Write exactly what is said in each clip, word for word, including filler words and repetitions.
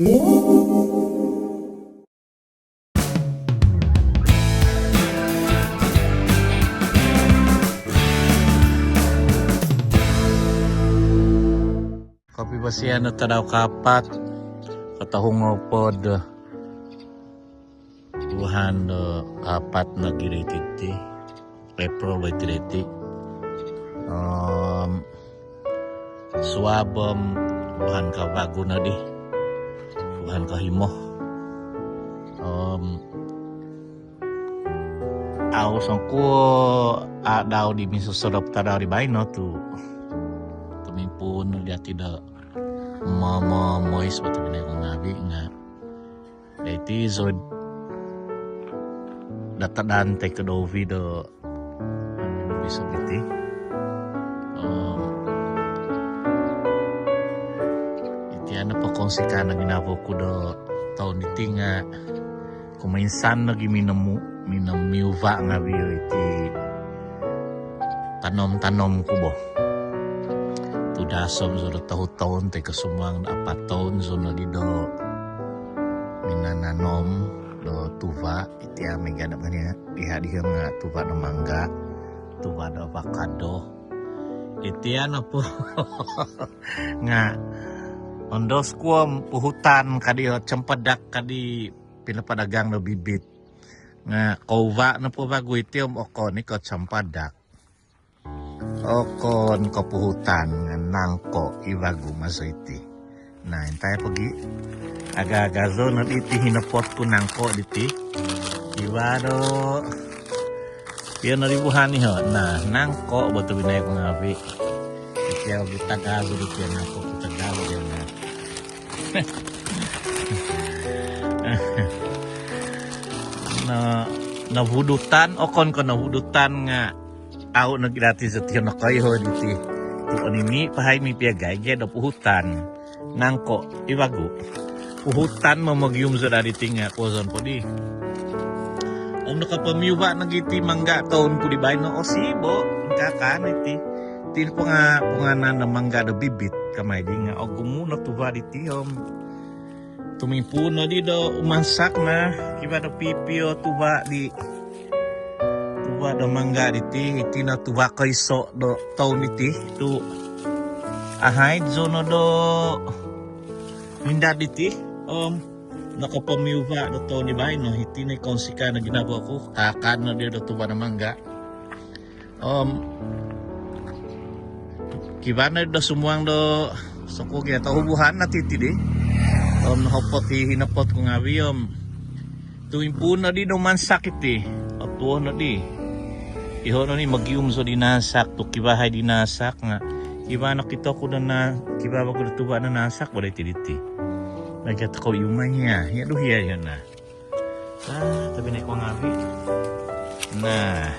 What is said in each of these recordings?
Kopivosian do tadau kaapat, kotohu ngoopod vuhan do kaapat nogi diti, April bo iti diti. Om suab om vuhan kavagu nodi, vuhan kohimo. Om au songkuo adau di minsosodop tadau di baino tu, tumimpuun no dati do mo- mo- mois bo tobpinai ngaavi nga diti zou do tadau toi ko dovi do bisop iti. Om iti no po kounsikaan do ginavo ku do toun diti nga kumoinsan nogi minomu- minomiuva ngaavi iti tanom-tanom ku bo. Tu dasom zou do tohu toun toi ko sumuang do apat toun zou nogi do minananom do tuva. Iti miaga do mania diha diha nga tuva do mangga, tuva do avocado. Iti no po nga ondos ku om puhutan kadi o cempedak kadi pinapadagang do bibit. Nga kouva no po vagu iti om okon i ko cempedak, okon ko puhutan nga nangko i vagu maso iti. Na, intai pogi. Agagazo no diti hinopot ku nangko diti. Iva do pio no ribuhan iho. Na, nangko bo tobpinai ngaavi. Iti au di tagazo diti nangko ku tagazo dia na. No, novudutan, okon ko novudutan nga au nogi dati sotio nokoiho diti. Tu onini pahai mi pia gai gai do puhutan. Nangko i vagu. Puhutan momogium zou dati nga kozon podi. Om nokopomiuva nogi iti mangga toun ku di baino, osibo, ingkaa kan iti. Iti ponga- ponganan do mangga do bibit kamai di nga ogumu no tuva diti om tumimpuun nodi do umansak na, kiva do pipio tuva di, tuva do mangga diti. Iti no tuva koiso do toun diti tu ahaid zou no do mindad diti om nokopomiuva do toun di baino. Iti no i kounsikaan do ginavo ku, kaakan no dia do tuva do mangga. Om kiva no do sumuang do songkuo gia tohu vuhan no titi di. Om nohopot i hinopot ku ngaavi om tumimpuun nodi do mansak iti. Otuo nodi. Iho nodi mogium zou di nansak tu kiva hai di nansak nga kiva nokito ku do na, kiva vagu do tuva do nansak bo diti diti. Lagi tokou iumai ia. Ia do hia iho na. Ah, tobpinai ngaavi. Na,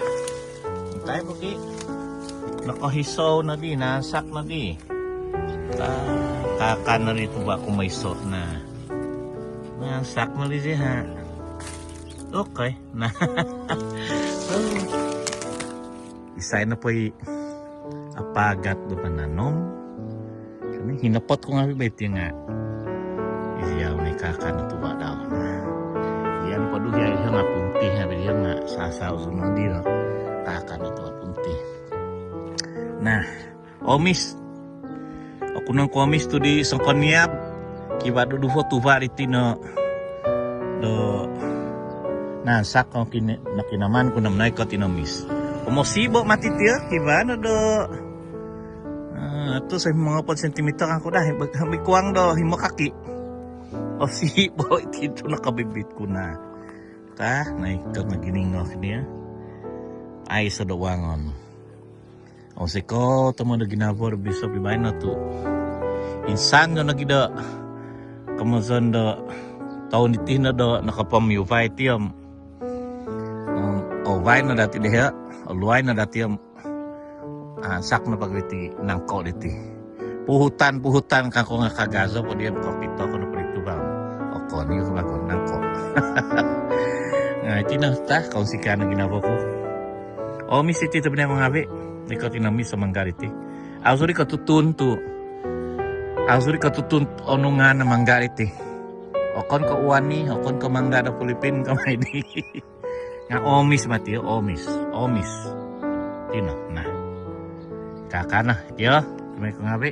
intai pogi. Nokohisou nodi, nansak nodi. Ah, kaakan nodi tuva ku moiso na. Nansak nodi zi ha. Okey. Na. Isai nopo i apagat do mananom. Hinopot ku ngaavi bo iti nga. Izia no i kaakan do tuva dau. Ia nopo do hia, hia nga punti, hia nga sasau zou nodi do kaakan do tuva punti. Na, omis. Oku nangku omis tu di songkoniab. Kiva do duvo tuva diti no do nansak, nokinaman ku no om noikot i nomis. Om osibo mati iti, kiva no do. Ah, tu sahimo ngopod sentimeter kangku daa, himo- himo kuang do himo kaki. Osibo iti tu nokobibit ku na. Ka, noikot no giningo kini. Aiso do wangon. Ounsikou tomod do ginavo do bisop di baino tu insan zou nogi do komozon do toun diti no do nokopomiuva iti om, om ouvai no dati diho, oluai no dati om ansak no vagu iti nangko diti. Puhutan-puhutan kangku nga kagazo po dia, kokito ko nopo di tuva. Okon i ko vagu nangko. Nah, iti no ta kounsikaan do ginavo ku. Omis iti tobpinai ngaavi. Noikot i nomis o mangga diti. Au zou di kotutun tu. Au zou di kotutun onu ngaan o mangga diti. Okon ko uani, okon ko mangga do Filipin ko mai di. Nga omis mati o, omis, omis. Tino, nah. Kakana, yo, kami ko ngabi.